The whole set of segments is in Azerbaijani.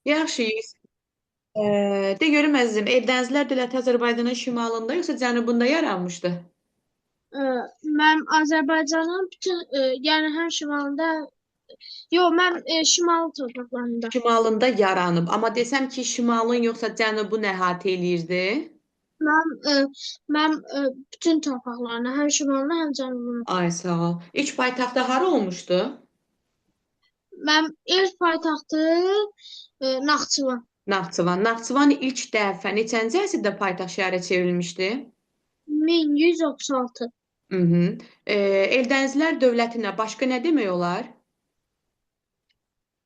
Yaxşı, Yusif. De görüm əzizim, Eldənizlər dövləti Azərbaycanın şimalında yoxsa cənubunda yaranmışdı? Mən Azərbaycanın bütün, yəni həm şimalında, yox, mən şimal torpaqlarında. Şimalında yaranıb. Amma desəm ki, şimalın yoxsa cənubun əhatə eləyirdi? Mən e, mən bütün torpaqlarına, həm şimalına, həm cənubuna. Ay sağ ol. İlk paytaxtı hara olmuşdu? Mən ilk paytaxtı Naxçıvan. Naxçıvan. Naxçıvan ilk dəfə neçənci əsrdə paytaxt şəhərə çevrilmişdi? 1136. Hı -hı. Eldənizlər dövlətinə başqa nə demək olar?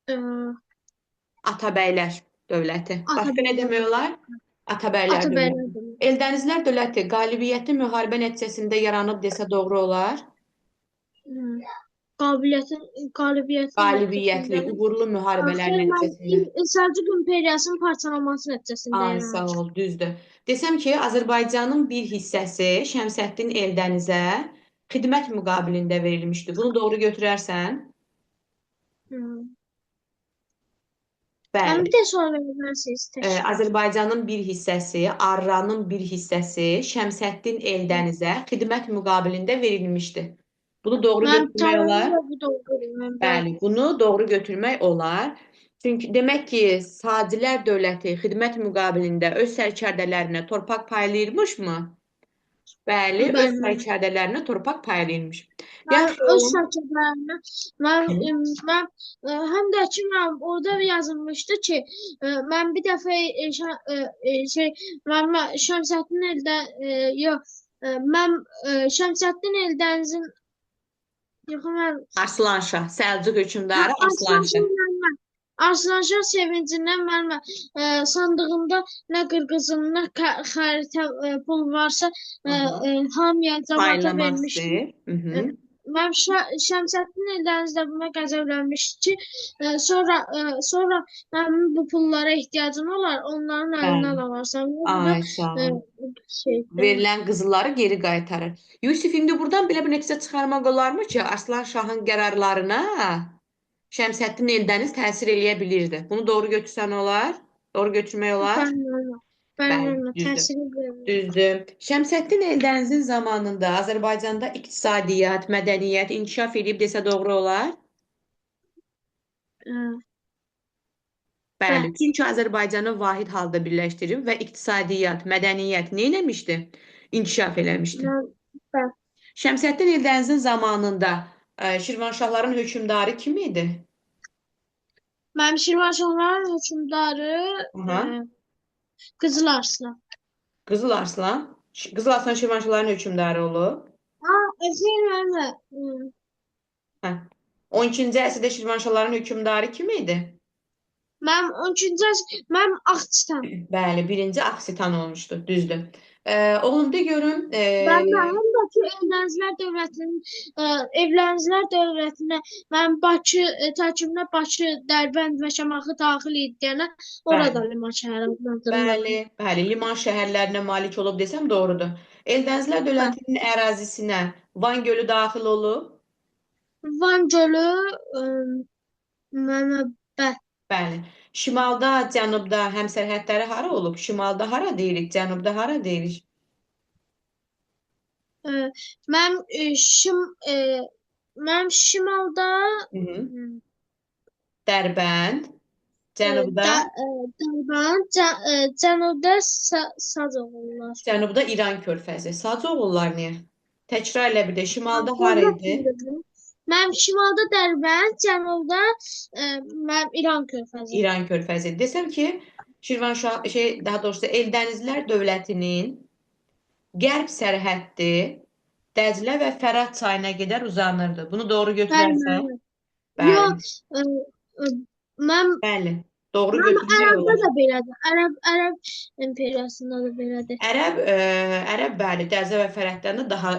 E, Atabəylər dövləti. Başqa nə Atabəylər demək dövləti. olar? Atabəylər Atabəylər dövləti. dövləti. Eldənizlər dövləti qalibiyyətli müharibə nəticəsində yaranıb desə doğru olar? Hı. Qabiliyyətin, qalibiyyətin Qalibiyyətli, nəticəsində. uğurlu müharibələr Xeyr, mən nəticəsində. Səlcuq imperiyasının parçalanması nəticəsində Ay sağ yaranıb. ol, düzdür. Desəm ki, Azərbaycanın bir hissəsi Şəmsəddin Eldənizə xidmət müqabilində verilmişdi. Bunu doğru götürərsən? Hı. Mən Bəli. bir də sual verə bilərsiniz təkrar. Azərbaycanın bir hissəsi, Arranın bir hissəsi Şəmsəddin Eldənizə xidmət müqabilində verilmişdi. Bunu doğru Mən götürmək olar? tamamilə bu doğrudur. Mən bəli. Bəli, bunu doğru götürmək olar. Çünki demək ki, Sacilər dövləti xidmət müqabilində öz sərkərdələrinə torpaq paylayırmışmı? Bəli, öz Bəli, mən. sərkərdələrinə torpaq paylayırmış. Mən Yaxşı, öz oğlum. sərkərdələrimə mən, mən həm də ki mən orada yazılmışdı ki, mən bir dəfə şey mən Şəmsəddin eldə yox, mən Şəmsəddin Eldənizin yox mən Arslan Şah, Səlcuq hə, hökmdarı Arslan Arslan Şah. Şah müəllimə. Arslan Şah sevincindən müəllimə sandığında nə qırqızın, nə xəritə pul varsa Aha. hamıya camaata Paylamaq vermişdi. istəyir. Hı E, -hı. Mənim Şəmsəddin Eldəniz də buna qəzəblənmişdi ki, sonra mənim bu pullara ehtiyacım olar, onların Bəli. əlindən alarsan. Bu da Ay sağ e, ol. şeydir. Verilən qızılları geri qaytarır. Yusif, indi buradan belə bir nəticə çıxarmaq olarmı ki, Arslan Şahın qərarlarına Şəmsəddin Eldəniz təsir eləyə bilirdi. Bunu doğru götürsən olar? Doğru götürmək olar? Bəli, müəllimə. Bəli, Bəli, müəllimə, düzdür. təsiri verir. Düzdür. Şəmsəddin Eldənizin zamanında Azərbaycanda iqtisadiyyat, mədəniyyət inkişaf edib desə doğru olar? E, Bəli, Bəli. çünki Azərbaycanı vahid halda birləşdirib və iqtisadiyyat, mədəniyyət nə eləmişdi? İnkişaf eləmişdi. Mən, bəli. Şəmsəddin Eldənizin zamanında Şirvanşahların hökmdarı kim idi? Mənim Şirvanşahların hökmdarı Aha, Qızıl Arslan. Qızıl Arslan. Qızıl Arslan Şirvanşahların hökmdarı olub. Ha, xeyr müəllimə. Hə. 12-ci əsrdə Şirvanşahların hökmdarı kim idi? Mənim 12-ci əsr, mənim Ağçıtan. Bəli, birinci Aksitan olmuşdu, düzdür. Oğlum de görüm, Mənim həm də ki Eldənizlər dövlətinin Evlənizlər dövlətinə mənim Bakı tərkibinə Bakı, Dərbənd və Şamaxı daxil idi deyənə bəli, orada liman şəhəri adlandırılır. bəli, bəli, liman şəhərlərinə malik olub desəm doğrudur. Eldənizlər Bəli. dövlətinin ərazisinə Van gölü daxil olub. Van gölü mənə bəli. Bəli. Şimalda, cənubda həmsərhədləri hara olub? Şimalda hara deyirik, cənubda hara deyirik? E, Mənim mənim şimalda Hı -hı. Dərbənd, E, cənubda, da, e, Dərbənd, cənubda Sacoğullar. cənubda İran körfəzi. Sacoğullar niyə? Təkrar elə bir də şimalda hara Dövlət idi? bildirdi. Mənim şimalda Dərbənd, cənubda mənim İran körfəzi. İran körfəzi. Desəm ki, Şirvanşah şey daha doğrusu Eldənizlər dövlətinin qərb sərhəddi Dəclə və Fərat çayına qədər uzanırdı. Bunu doğru Bəli, götürərsən? mənim. Bəli. Yox, e, e, mənim Bəli. Doğru mənim götürmək Ərəbdə olar. də belədir. Ərəb imperiyasında da belədir. Ərəb, ərəb bəli, Dəclə və Fəratdan da daha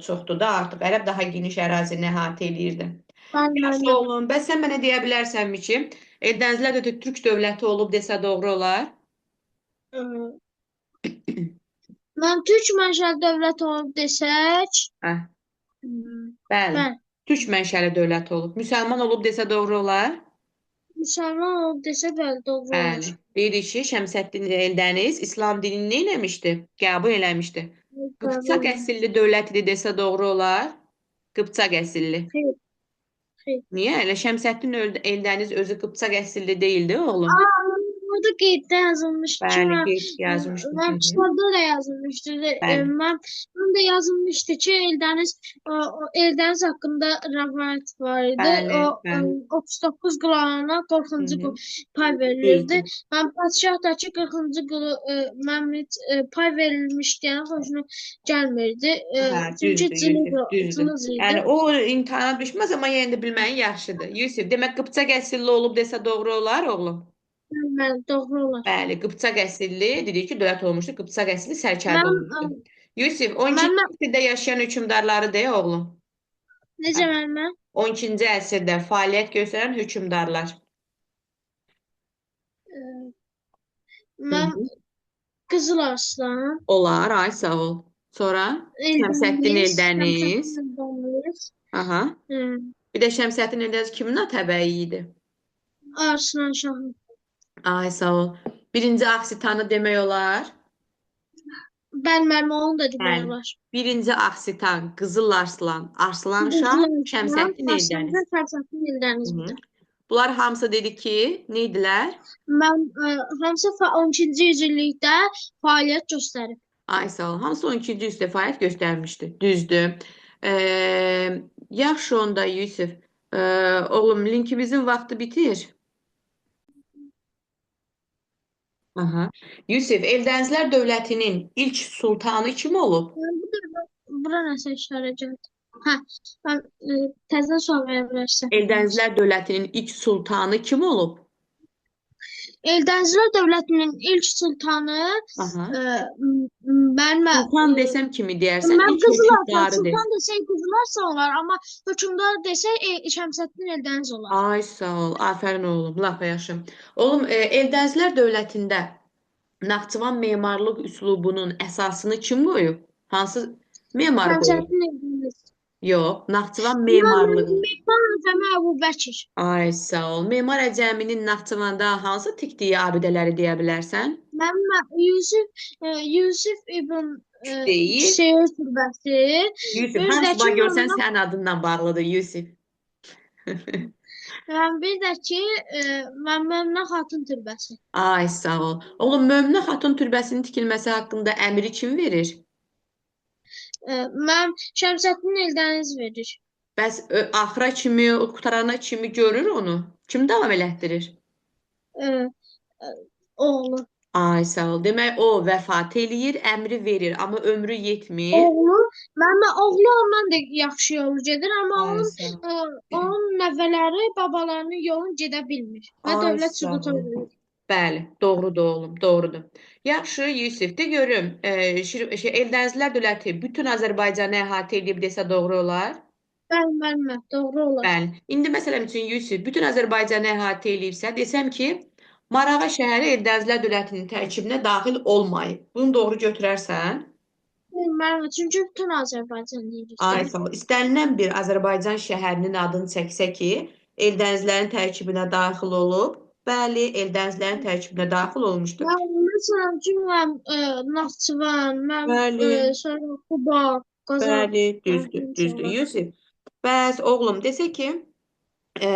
çoxdur da artıq. Ərəb daha geniş ərazini əhatə eləyirdi. Bəli, Yaxşı mənim. oğlum, bəs sən mənə deyə bilərsənmi ki, Eldənizlər dövləti Türk dövləti olub desə doğru olar? E, Mənim türk mənşəli dövlət olub desək, Hə, hmm, bəli. bəli, Türk mənşəli dövlət olub. Müsəlman olub desə doğru olar? Müsəlman olub desə bəli, doğru Bəli. olar. Deyirik ki, Şəmsəddin Eldəniz İslam dinini nə eləmişdi? Qəbul eləmişdi. Qəbul Qıpçaq eləmişdi. əsilli dövlət idi desə doğru olar? Qıpçaq əsilli. Xeyr, xeyr. Niyə? Elə Şəmsəddin Eldəniz özü Qıpçaq əsilli deyildi, oğlum. Aa, burada qeyddə yazılmışdı ki, Bəli, mən, qeyd yazmışdı. mən Hı -hı. kitabda da yazılmışdı. Bəli. Mən də yazılmışdı ki, Eldəniz Eldəniz haqqında rəvayət var idi. Bəli, O bəli. 39 qulağına Hı 40-cı -hı. qul pay verilirdi. Düzdür. Mən padşah da ki 40-cı qulu mənim pay verilmiş deyənə xoşuna gəlmirdi. Hə, Çünki düzdür, Yusif, düzdür. cılız idi. Yəni o imtahana düşməz, amma yenə də bilməyin yaxşıdır. Yusif, demək Qıpçaq əsilli olub desə doğru olar, oğlum? Mən doğru olar. Bəli, Qıpçaq əsilli, dedik ki, dövlət olmuşdu, Qıpçaq əsilli sərkərdə Mən olmuşdu. Yusif, 12-ci mən əsrdə yaşayan hökmdarları de, oğlum. necə mən 12-ci əsrdə fəaliyyət göstərən hökmdarlar. Hı mən -hı. Qızıl Arslan, Olar, ay sağ ol. Sonra Şəmsəddin Eldəniz, Eldəniz. Şəmsəddin Eldəniz, Aha. e, Bir də Şəmsəddin Eldəniz kimin atabəyi idi? Arslan Şahı. Ay sağ ol. Birinci Aksitanı demək olar. Bəli, müəllim, onu da demək Bəli. olar. Birinci Aksitan, Qızıl Arslan, Arslan Şah, Qızıl Arslan, Şəmsəddin Arslan Eldəniz. Şah, Şəmsəddin Eldəniz Hı bir -hı. də. Bunlar hamısı dedi ki, nə idilər? Mən hamısı 12-ci yüzillikdə fəaliyyət göstərib. Ay sağ ol. Hamısı 12-ci yüzdə fəaliyyət göstərmişdi. Düzdür. Yaxşı onda Yusif. Oğlum linkimizin vaxtı bitir. Aha. Yusif, Eldənizlər dövlətinin ilk sultanı kim olub? Mən bu dəfə bura nəsə işarə gəldi. Hə, mən təzədən sual verə bilərsən. Eldənizlər dövlətinin ilk sultanı kim olub? Eldənizlər dövlətinin ilk sultanı Aha. e, mənim Sultan desəm kimi deyərsən, mən ilk Qızıl Arslan, hökmdarı de. sultan desək Qızıl Arslan olar, amma hökmdar desək Şəmsəddin Eldəniz olar. Ay sağ ol, afərin oğlum, lap yaxşı. Oğlum, Eldənizlər dövlətində Naxçıvan memarlıq üslubunun əsasını kim qoyub? Hansı memar qoyub? Şəmsəddin Eldəniz. Yox, Naxçıvan Mən memarlığı. Memar Əcəmi Əbubəkir. Ay sağ ol. Memar Əcəminin Naxçıvanda hansı tikdiyi abidələri deyə bilərsən? Mənim Yusuf Yusuf ibn Deyir. Hüseyn türbəsi. Yusif, Bir də hansı ki bax görsən Möminə sənin adından bağlıdır Yusif. mən bir də ki mən Möminə Xatun türbəsi. Ay sağ ol. Oğlum, Möminə Xatun türbəsinin tikilməsi haqqında əmri kim verir? Mən Şəmsəddin Eldəniz verir. Bəs axıra kimi, qutarana kimi görür onu? Kim davam elətdirir? E, e, oğlu. Ay sağ ol. Demək o vəfat eləyir, əmri verir, amma ömrü yetmir. Oğlu, mənim oğlu ondan da yaxşı yolu gedir, amma Ay onun sağ ol. onun nəvələri babalarının yolunu gedə bilmir və Ay dövlət sağ süquta ol. uğrayır. Bəli, doğrudur oğlum, doğrudur. Yaxşı, Yusif, de görüm, Eldənizlər dövləti bütün Azərbaycanı əhatə edib desə doğru olar? Bəli, müəllimə, doğru olar. Bəli. İndi məsələn üçün Yusif, bütün Azərbaycanı əhatə eləyibsə, desəm ki, Marağa şəhəri Eldənizlər dövlətinin tərkibinə daxil olmayıb. Bunu doğru götürərsən? Bəli, müəllimə, çünki bütün Azərbaycan deyirik Ay də. sağ ol. İstənilən bir Azərbaycan şəhərinin adını çəksə ki, Eldənizlərin tərkibinə daxil olub. Bəli, Eldənizlərin tərkibinə daxil olmuşdur. Mən məsələn üçün mən Naxçıvan, mən Bəli. sonra Quba, Qazax, Bəli, mən düzdür, hamısı düzdür. olar. Yusif, bəs oğlum desə ki, e,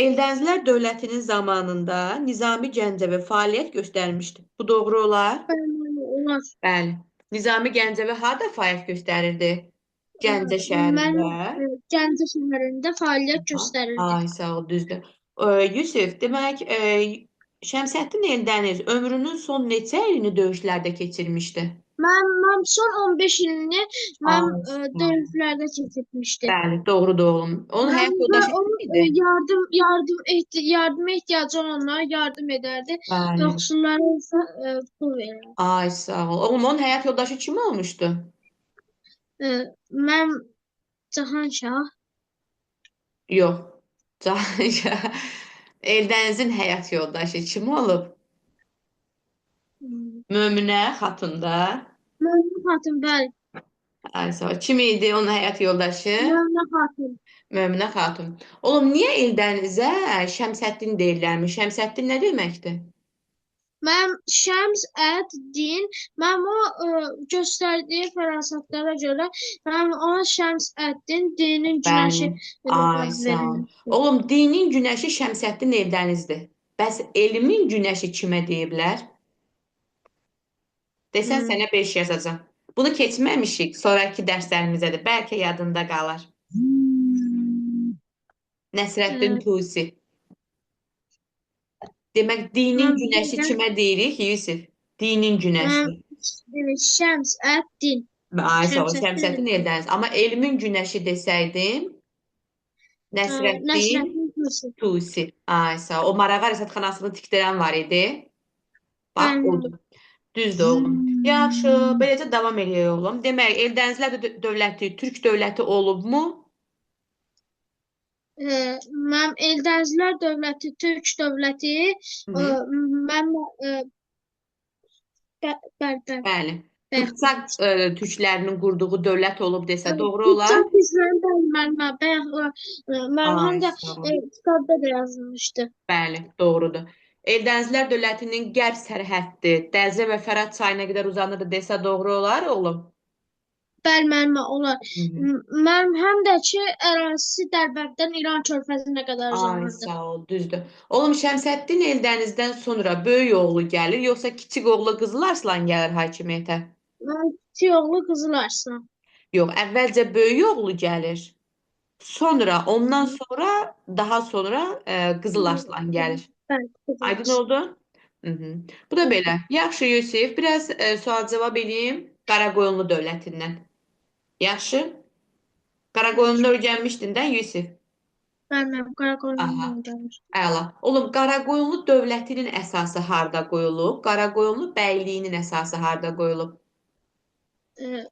Eldənizlər dövlətinin zamanında Nizami Gəncəvi fəaliyyət göstərmişdi. Bu doğru olar? Bəli, olar. Bəli. Nizami Gəncəvi harda fəaliyyət göstərirdi? Gəncə Mən şəhərində. Gəncə şəhərində fəaliyyət Aha. göstərirdi. Ay sağ ol, düzdür. Yusif, demək, Şəmsəddin Eldəniz ömrünün son neçə ilini döyüşlərdə keçirmişdi? Mən son 15 ilini mən Ay sağ ol. döyüşlərdə keçirmişdi. Bəli, doğrudur oğlum. Onun Mən həyat və yoldaşı onun kim idi? yardıma ehtiyacı olanlara yardım edərdi. Bəli. Yoxsullara isə pul verərdi. Ay sağ ol. Oğlum, onun həyat yoldaşı kim olmuşdu? Mən Cahan Şah. Yox. Eldənizin həyat yoldaşı kim olub? Hmm. Möminə Xatun da. Mömin Xatun, bəli. Ay, sağ ol. Kim idi onun həyat yoldaşı? Möminə Xatun. Möminə Xatun. Oğlum, niyə Eldənizə Şəmsəddin deyirlərmiş? Şəmsəddin nə deməkdir? Mənim Şəms əd din, mənim o göstərdiyi fərasətlərə görə mənim ona Şəms əd-Din dinin Bəli. günəşi Ay, adı sağ ol. verilmişdir. Oğlum, dinin günəşi Şəmsəddin Eldənizdir. Bəs elmin günəşi kimə deyiblər? Desən Hmm. sənə 5 yazacağam. Bunu keçməmişik sonrakı dərslərimizə də. Bəlkə yadında qalar. Nəsrəddin E, Tusi. Demək, dinin Mən günəşi bilirəm. kimə deyirik, Yusif? Dinin Mən günəşi. Şəms əd-Din. Ay, sağ ol. Şəmsəddin Şəmsəddin Eldəniz. Amma elmin günəşi desəydim, Nəsrəddin Nəsrəddin Tusi. Tusi. Ay, sağ ol. O Marağa rəsədxanasını tikdirən var idi. Bax, Bəli. odur. Düzdür, oğlum. Yaxşı, beləcə davam eləyək, oğlum. Demək, Eldənizlər dövləti Türk dövləti olubmu? Mən Eldənizlər dövləti, Türk dövləti, Hı -hı. mən bəli, bəli, Bəli. bayaq Qıpçaq demişdim. türklərinin qurduğu dövlət olub desə doğru olar? Qıpçaq türklərin bəli, müəllimə, bayaq mənim Ay, həm də sağ ol. kitabda da yazılmışdı. Bəli, doğrudur. Eldənizlər dövlətinin qərb sərhəddi Dəclə və Fərat çayına qədər uzanırdı desə doğru olar, oğlum? Bəli, müəllimə, olar. Hı -hı. Mənim həm də ki, ərazisi Dərbənddən İran körfəzinə qədər Ay, uzanırdı. sağ ol, düzdür. Oğlum, Şəmsəddin Eldənizdən sonra böyük oğlu gəlir, yoxsa kiçik oğlu Qızıl Arslan gəlir hakimiyyətə? Mənim kiçik oğlu Qızıl Arslan. Yox, əvvəlcə böyük oğlu gəlir. Sonra, ondan sonra, daha sonra Qızıl Arslan gəlir. Bəli, Qızıl Aydın Arslan. oldu? Hı -hı. Bu da belə. Yaxşı, Yusif, biraz sual-cavab eləyim Qaraqoyunlu dövlətindən. Yaxşı? Qaraqoyunlu Yaxşı. öyrənmişdin də, Yusif? Bəli, mənim Aha, Qaraqoyunludan gəlmişdim. əla. Oğlum, Qaraqoyunlu dövlətinin əsası harda qoyulub? Qaraqoyunlu bəyliyinin əsası harda qoyulub? E,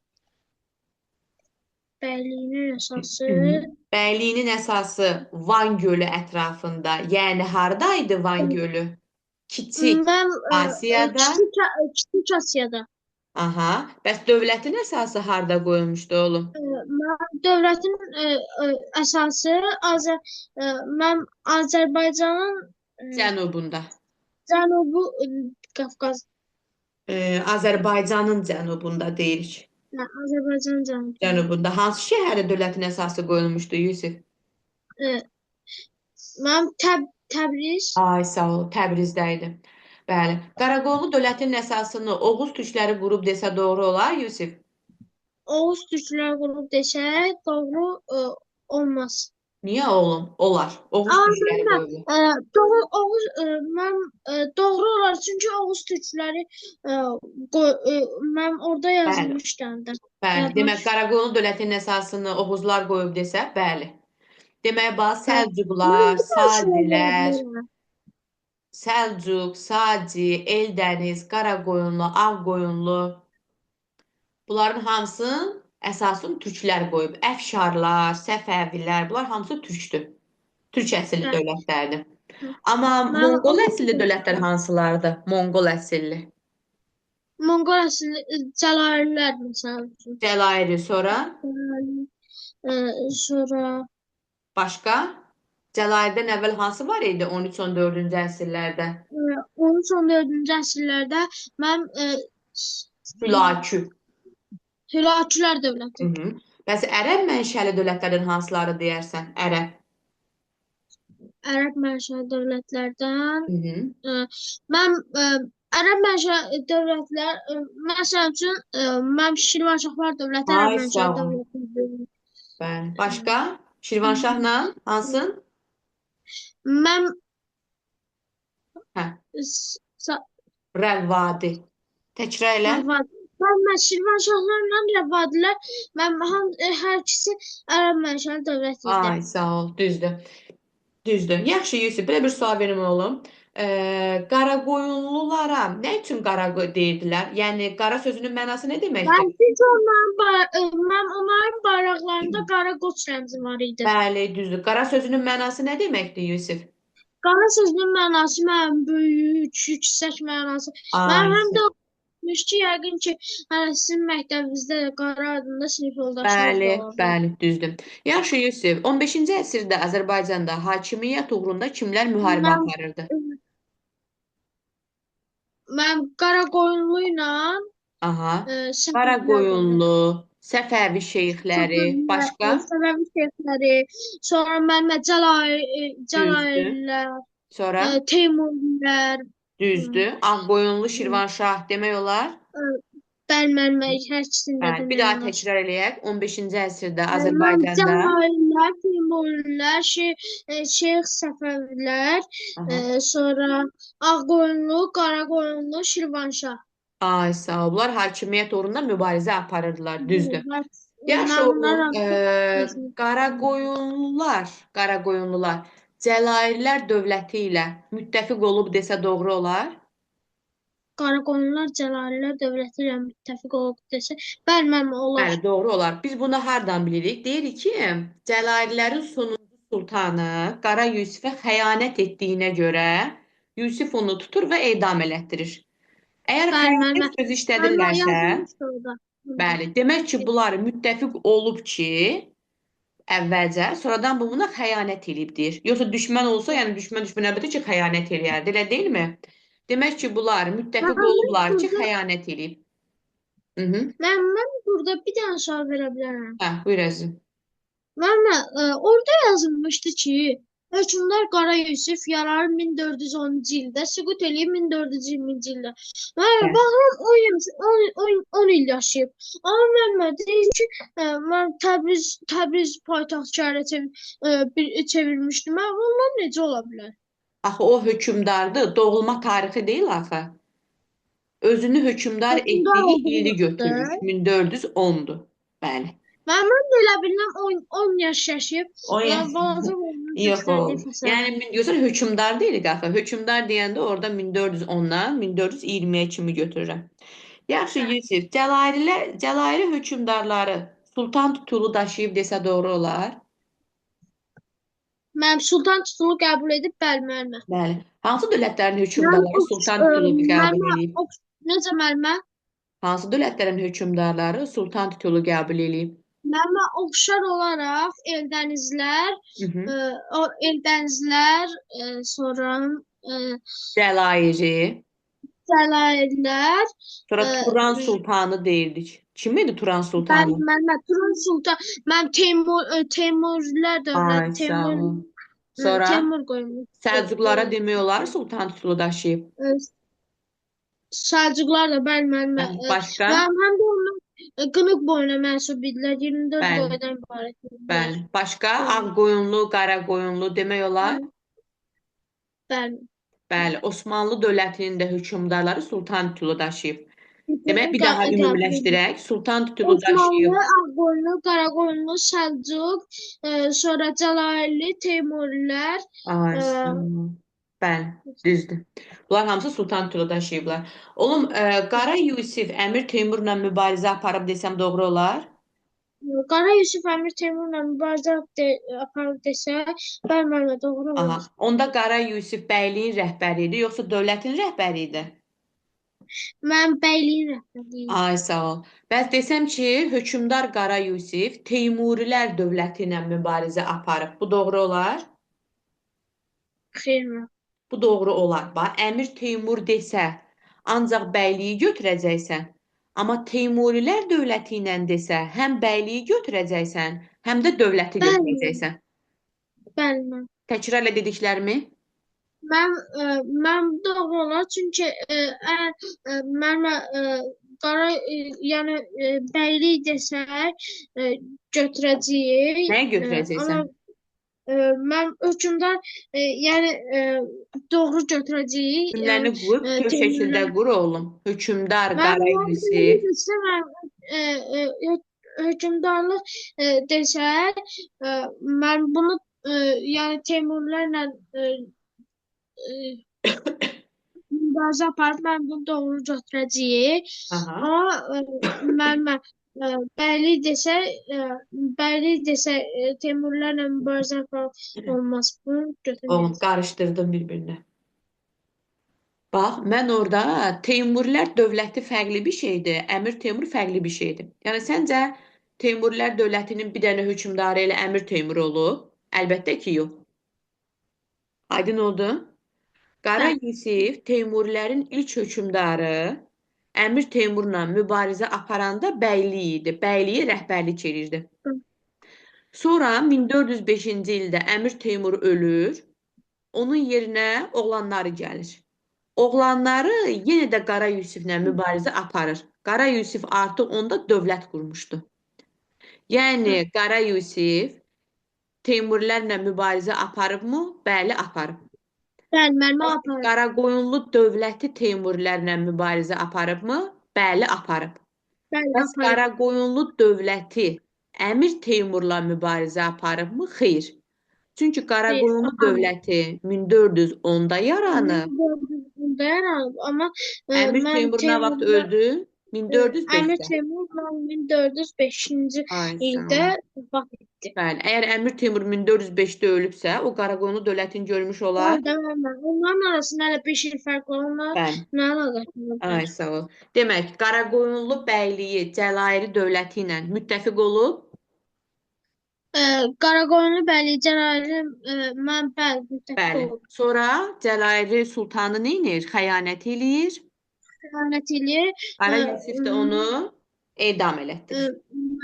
Bəyliyinin əsası Hı -hı. Bəyliyinin əsası Van Gölü ətrafında. Yəni hardaydı Van Gölü? Kiçik mən Asiyada. Kiçik Asiyada. Aha. Bəs dövlətin əsası harda qoyulmuşdu oğlum? Mən dövlətin əsası Azər mən Azərbaycanın Cənubunda. cənubu Qafqaz, Azərbaycanın cənubunda deyirik. nə, Azərbaycan cənubunda. Cənubunda. Hansı şəhərə dövlətin əsası qoyulmuşdu, Yusif? E, Mənim Təbriz. Ay, sağ ol. Təbrizdə idi. Bəli. Qaraqoyunlu dövlətinin əsasını Oğuz türkləri qurub desə doğru olar, Yusif? Oğuz türkləri qurub desək doğru olmaz. Niyə oğlum? Olar. Oğuz Aa, türkləri mən qoyublar. doğru Oğuz mən doğru olar çünki Oğuz türkləri e, e, mən orada Bəli. yazılmışdı həm də. Bəli. Yadıma Demək, düşdü. Qaraqoyunlu dövlətinin əsasını Oğuzlar qoyub desə, bəli. Demək, bax, Bəli. Mən Səlcuqlar, bir daha sual verə Sacilər, bilərəm. Səlcuq, Saci, Eldəniz, Qaraqoyunlu, Ağqoyunlu, bunların hamısının əsasını türklər qoyub. Əfşarlar, Səfəvilər, bunlar hamısı türkdür. Türk əsilli Bəli. dövlətlərdir. Amma Mən Monqol onu əsilli dövlətlər hansılardır? Monqol əsilli. Monqol əsilli Cəlalilər məsəl üçün. Cəlairi, sonra Cəlalilər, sonra başqa? Cəlairdən əvvəl hansı var idi 13-14-cü əsrlərdə? 13-14-cü əsrlərdə mən Hülakü. Hülakülər Hı dövləti. -hı. Bəs ərəb mənşəli dövlətlərdən hansıları deyərsən? Ərəb. Ərəb mənşəli dövlətlərdən Hı -hı. e, mən ərəb mənşəli dövlətlər məsəl üçün mən Şirvanşahlar dövləti ərəb Ay mənşəli sağ ol. dövlətidir. Bəli. Başqa? Şirvanşahla hansı? Mən Hə. sa Rəvvadi. Təkrar elə. Rəvad. Mən Şirvanşahlarla Rəvadilər mən hər ikisi ərəb mənşəli dövlət idi. Ay sağ ol. Düzdür. Düzdür. Yaxşı Yusif, belə bir sual verim oğlum. Qaraqoyunlulara nə üçün qara deyirdilər? Yəni qara sözünün mənası nə deməkdir? Mən çünki mən onların bayraqlarında qara qoç rəmzi var idi. Bəli, düzdür. Qara sözünün mənası nə deməkdir, Yusif? Qara sözünün mənası mənim böyük, yüksək mənası. Ay, Mənim həm də yazılmış ki, yəqin ki, hələ sizin məktəbinizdə də Qara adında sinif yoldaşınız Bəli, da ola bilər. bəli, düzdür. Yaxşı Yusif, 15-ci əsrdə Azərbaycanda hakimiyyət uğrunda kimlər müharibə Mən aparırdı? mən Qaraqoyunlu ilə Aha. Səfəvilər dövləti. Qaraqoyunlu, Səfəvi şeyxləri, Səfəvilər, başqa? Səfəvi şeyxləri, sonra mənlə Düzdür. Cəlalilər, Sonra Teymurilər, düzdür. Ağqoyunlu hmm, Şirvanşah demək olar. e, bəli, müəllim, hər ikisini də Bəli, bir demək daha olar. təkrar eləyək. 15-ci əsrdə Mən Azərbaycanda Cəlalilər, Teymurilər, Şeyx Səfəvilər, aha. sonra Ağqoyunlu, Qaraqoyunlu, Şirvanşah. Ay sağ ol. Bunlar hakimiyyət uğrunda mübarizə aparırdılar, düzdür. Mən Yaxşı bunların oğlum, hamısı özünü. Qaraqoyunlular, Qaraqoyunlular Cəlairlər dövləti ilə müttəfiq olub desə doğru olar? Qaraqoyunlar Cəlalilər dövləti ilə müttəfiq olub desə, bəli, müəllim, olar. Bəli, doğru olar. Biz bunu hardan bilirik? Deyirik ki, Cəlairlərin sonuncu sultanı Qara Yusifə xəyanət etdiyinə görə Yusif onu tutur və edam elətdirir. Əgər Bəli, xəyanət müəllim. sözü Müəllim, işlədirlərsə, yazılmışdı orada. bəli, demək ki, bunlar müttəfiq olub ki, əvvəlcə, sonradan bu buna xəyanət eləyib deyir. Yoxsa düşmən olsa, yəni düşmən düşmən əlbəttə ki, xəyanət eləyərdi, elə deyilmi? Demək ki, bunlar müttəfiq Mən olublar ki, burada, xəyanət eləyib. Hı -hı. mən burada bir dənə sual verə bilərəm. Hə, buyur əzizim. Müəllim, orada yazılmışdı ki, hökmdar Qara Yusif yaranır 1410-cu ildə, süqut eləyib 1420-ci ildə. Müəllim, Bəli. baxıram 10, 10, 10, 10 il yaşayıb. Amma müəllim deyir ki, mən Təbriz paytaxt şəhərə çevirmişdim. Mən ondan necə ola bilər? Axı o hökmdardır, doğulma tarixi deyil axı. Özünü hökmdar Hökmdar etdiyi olduğu ili vaxtda. götürürük. 1410-dur. Bəli. Mən də elə bilirəm 10, 10 yaş yaşayıb. O Yəni, yaş. balaca oğlunun Yox göstərdiyi oğlum. fəsarət. Yəni görürsən hökmdar deyirik axı. Hökmdar deyəndə orada 1410-dan 1420-yə kimi götürürəm. Yaxşı Yusif, Cəlairilər, Cəlairi hökmdarları sultan titulu daşıyıb desə doğru olar? Mənim sultan titulu qəbul edib, bəli, müəllimə. Bəli. Hansı dövlətlərin Mənim hökmdarları sultan titulu qəbul müəllimə, eləyib? Necə müəllimə? Hansı dövlətlərin hökmdarları sultan titulu qəbul eləyib? Müəllimə oxşar olaraq Eldənizlər, Hı -hı. o Eldənizlər, sonra e, Cəlairi, Cəlairlər, sonra e, Turan sultanı deyirdik. Kim idi Turan bəli, sultanı? müəllimə, Turan Sultan, mənim Teymur, Teymurlər Ay dövləti, sağ Teymur, ol. Sonra Teymur qoymuş. Səlcuqlara demək olar sultan titulu daşıyıb. E, Səlcuqlar da bəli müəllimə. Bəli. Başqa? Mənim həm də onlar qınıq boyuna mənsub idilər. 24 Bəli. boydan ibarət idilər. Bəli. Başqa? Bəli. Ağqoyunlu, Qaraqoyunlu demək olar? Bəli. Bəli. Osmanlı dövlətinin də hökmdarları sultan titulu daşıyıb. Demək Titulunu bir daha qəbul edib. ümumiləşdirək. Sultan titulu Osmanlı, daşıyıb. Ağqoyunlu, Qaraqoyunlu, Səlcuq, sonra Cəlalirli, Teymurilər, Ay, e, sağ ol. Bəli, düzdür. Bunlar hamısı sultan titulu daşıyıblar. Oğlum, Qara Yusif Əmir Teymurla mübarizə aparıb desəm doğru olar? Qara Yusif Əmir Teymurla mübarizə aparıb desə, bəli müəllimə doğru Aha. olar. Onda Qara Yusif bəyliyin rəhbəri idi, yoxsa dövlətin rəhbəri idi? Mən bəyliyin rəhbəriyim. Ay sağ ol. Bəs desəm ki, hökmdar Qara Yusif Teymurilər dövləti ilə mübarizə aparıb. Bu doğru olar? Xeyr, müəllim. Bu doğru olar. Bax, Əmir Teymur desə, ancaq bəyliyi götürəcəksən. Amma Teymurilər dövləti ilə desə, həm bəyliyi götürəcəksən, həm də dövləti Bəli. götürəcəksən. Bəli, müəllim. Təkrar elə dediklərimi. Mən doğru olar çünki əgər mənə qara yəni bəylik desək götürəcəyik. Nəyə Amma götürəcəksən? mən hökmdar yəni doğru götürəcəyik. Cümləni qur, bütöv şəkildə Teymurlər. qur oğlum. Hökmdar Mən Qara mən Yusif. desəm mən hökmdarlıq desək mən bunu yəni Teymurlarla mübarizə aparıb mən bunu doğru götürəcəyik. Aha. Amma mənimlə bəylik desək, bəylik desək Teymurlarla mübarizə aparıb olmaz. Bunu Oğlum götürməyəcək. qarışdırdım bir-birinə. Bax, mən orada Teymurilər dövləti fərqli bir şeydir, Əmir Teymur fərqli bir şeydir. Yəni səncə Teymurilər dövlətinin bir dənə hökmdarı elə Əmir Teymur olub? Əlbəttə ki, yox. Aydın oldu? Qara Bəli. Yusif Teymurilərin ilk hökmdarı Əmir Teymurla mübarizə aparanda bəylik idi. Bəyliyi rəhbərlik edirdi. Sonra 1405-ci ildə Əmir Teymur ölür. Onun yerinə oğlanları gəlir. Oğlanları yenə də Qara Yusiflə mübarizə aparır. Qara Yusif artıq onda dövlət qurmuşdu. Yəni Qara Yusif Teymurilərlə mübarizə aparıbmı? Bəli, aparıb. Bəli, müəllimə aparıb. Qaraqoyunlu dövləti Teymurilərlə mübarizə aparıbmı? Bəli, aparıb. Bəli, Bəs aparıb. Qaraqoyunlu dövləti Əmir Teymurla mübarizə aparıbmı? Xeyr. Çünki Xeyr, Qaraqoyunlu aparmayıb. dövləti 1410-da yaranıb. 1410-da yaranıb, amma Əmir mən Teymur nə vaxt Teymurla öldü? Əmir 1405-də. Teymur 1405-ci Ay, sağ ildə ol. vəfat etdi. Bəli, əgər Əmir Teymur 1405-də ölübsə, o Qaraqoyunlu dövlətini görmüş olar. Bəli, də müəllimə. Onların arasında hələ 5 il fərq var. Onlar Bəli. nə əlaqəsi ola Ay, bilər? sağ ol. Demək, Qaraqoyunlu bəyliyi Cəlairi dövləti ilə müttəfiq olub. Qaraqoyunlu bəyliyi Cəlaliri mən bəli müttəfiq Bəli. olub. Sonra Cəlairi sultanı neynir? Xəyanət eləyir. Xəyanət eləyir. Qara E, Yusif də onu edam elətdirir.